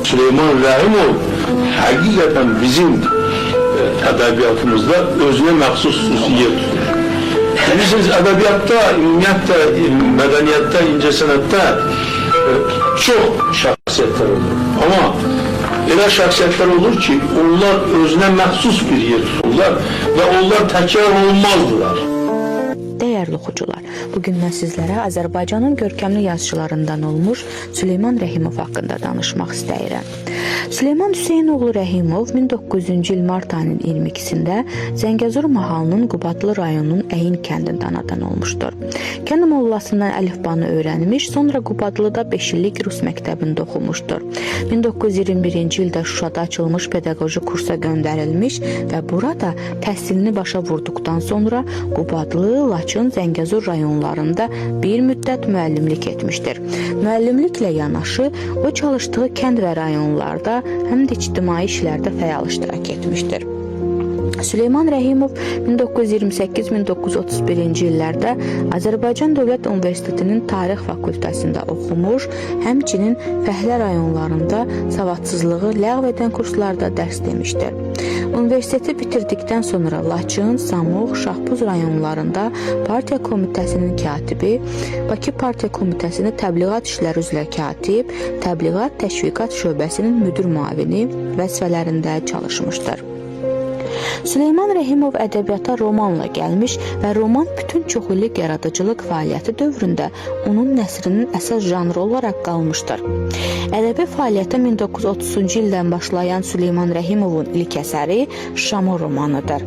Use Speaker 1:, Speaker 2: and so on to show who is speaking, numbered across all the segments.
Speaker 1: Süleyman Rəhimov həqiqətən bizim ədəbiyyatımızda özünə məxsus xüsusi yer tutur. Bilirsiniz, ədəbiyyatda, ümumiyyətlə, mədəniyyətdə, incəsənətdə çox şəxsiyyətlər olur. Amma elə şəxsiyyətlər olur ki, onlar özünə məxsus bir yer tuturlar və onlar təkrar olunmazdılar.
Speaker 2: Dəyərli oxucular, bu gün mən sizlərə Azərbaycanın görkəmli yazıçılarından olmuş Süleyman Rəhimov haqqında danışmaq istəyirəm. Süleyman Hüseynoğlu Rəhimov 1900-cü il mart ayının 22-sində Zəngəzur mahalının Qubadlı rayonunun Əyin kəndində anadan olmuşdur. Kənd mollasından əlifbanı öyrənmiş, sonra Qubadlıda 5 illik rus məktəbində oxumuşdur. 1921-ci ildə Şuşada açılmış pedaqoji kursa göndərilmiş və burada təhsilini başa vurduqdan sonra Qubadlı, Laçın, Zəngəzur rayonlarında bir müddət müəllimlik etmişdir. Müəllimliklə yanaşı o çalışdığı kənd və rayonlarda həm də ictimai işlərdə fəal iştirak etmişdir. Süleyman Rəhimov 1928-1931-ci illərdə Azərbaycan Dövlət Universitetinin Tarix fakültəsində oxumuş, həmçinin fəhlə rayonlarında savadsızlığı ləğv edən kurslarda dərs demişdir. Universiteti bitirdikdən sonra Laçın, Samux, Şahbuz rayonlarında partiya komitəsinin katibi, Bakı Partiya Komitəsinin təbliğat işləri üzrə katib, təbliğat təşviqat şöbəsinin müdir müavini vəzifələrində çalışmışdır. Süleyman Rəhimov ədəbiyyata romanla gəlmiş və roman bütün çoxillik yaradıcılıq fəaliyyəti dövründə onun nəsrinin əsas janrı olaraq qalmışdır. Ədəbi fəaliyyətə 1930-cu ildən başlayan Süleyman Rəhimovun ilk əsəri Şamo romanıdır.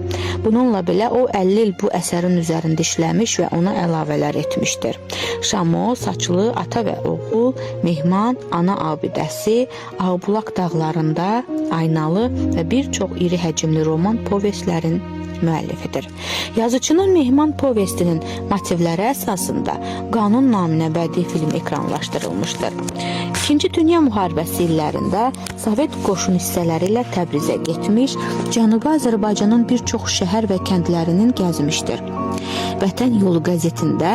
Speaker 2: Bununla belə o 50 il bu əsərin üzərində işləmiş və ona əlavələr etmişdir. Şamo, Saçlı, Ata və Oğul, Mehman, Ana abidəsi, Ağbulaq dağlarında, Aynalı və bir çox iri həcmli roman povestlərin müəllifidir. Yazıçının Mehman povestinin motivləri əsasında Qanun naminə bədii film ekranlaşdırılmışdır. İkinci Dünya müharibəsi illərində Sovet qoşun hissələri ilə Təbrizə getmiş, Cənubi Azərbaycanın bir çox şəhər və kəndlərinin gəzmişdir. Vətən Yolu qəzetində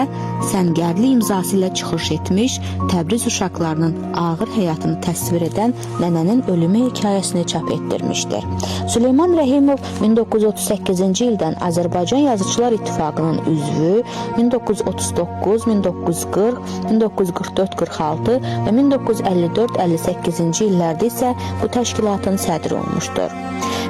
Speaker 2: səngərli imzası ilə çıxış etmiş, Təbriz uşaqlarının ağır həyatını təsvir edən Nənənin ölümü hekayəsini çap etdirmişdir. Süleyman Rəhimov 1938-ci ildən Azərbaycan Yazıçılar İttifaqının üzvü, 1939, 1940, 1944-46 və 1954-58-ci illərdə isə bu təşkilatın sədri olmuşdur.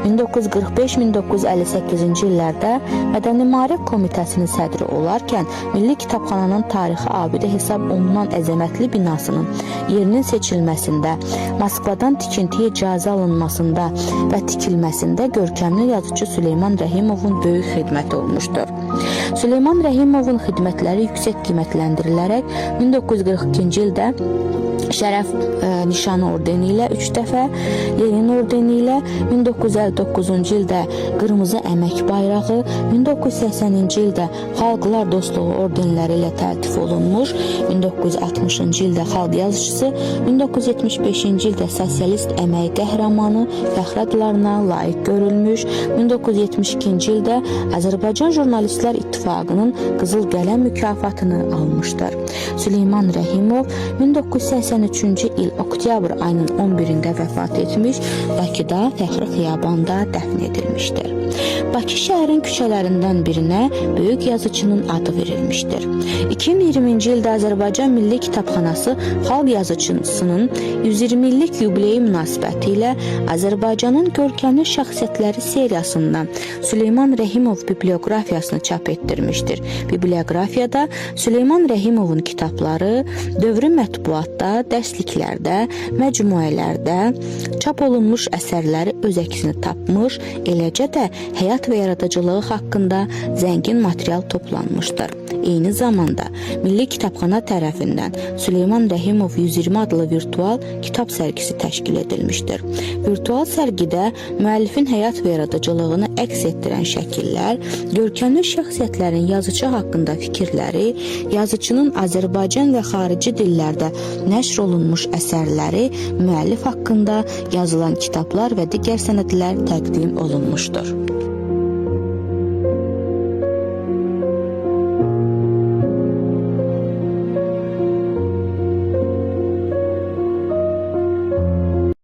Speaker 2: 1945-1958-ci illərdə Mədəni Maarif Komitəsinin sədri olarkən Milli Kitabxananın tarixi abidə hesab olunan əzəmətli binasının yerinin seçilməsində, Moskvadan tikintiyə icazə alınmasında və tikilməsində görkəmli yazıçı Süleyman Rəhimovun böyük xidməti olmuşdur. Süleyman Rəhimovun xidmətləri yüksək qiymətləndirilərək 1942-ci ildə Şərəf Nişanı ordeni ilə 3 dəfə, Lenin ordeni ilə 1959-cu ildə Qırmızı Əmək Bayrağı, 1980-ci ildə Xalqlar Dostluğu ordenləri ilə təltif olunmuş, 1960-cı ildə Xalq yazıçısı, 1975-ci ildə Sosialist Əmək Qəhrəmanı fəxri adlarına layiq görülmüş, 1972-ci ildə Azərbaycan Jurnalistlər İttifaqının Qızıl Qələm mükafatını almışdır. Süleyman Rəhimov 1983-cü il oktyabr ayının 11-də vəfat etmiş, Bakıda Fəxri xiyabanda dəfn edilmişdir. Bakı şəhərin küçələrindən birinə böyük yazıçının adı verilmişdir. 2020-ci ildə Azərbaycan Milli Kitabxanası xalq yazıçısının 120 illik yubileyi münasibətilə Azərbaycanın görkəmli şəxsiyyətləri seriyasından Süleyman Rəhimov biblioqrafiyasını çap etdirmişdir. Biblioqrafiyada Süleyman Rəhimovun kitabları dövrü mətbuatda, dərsliklərdə, məcmuələrdə çap olunmuş əsərləri öz əksini tapmış, eləcə də həyat və yaradıcılığı haqqında zəngin material toplanmışdır. Eyni zamanda Milli Kitabxana tərəfindən Süleyman Rəhimov 120 adlı virtual kitab sərgisi təşkil edilmişdir. Virtual sərgidə müəllifin həyat və yaradıcılığını əks etdirən şəkillər, görkəmli şəxsiyyətlərin yazıçı haqqında fikirləri, yazıçının Azərbaycan və xarici dillərdə nəşr olunmuş əsərləri, müəllif haqqında yazılan kitablar və digər sənədlər təqdim olunmuşdur.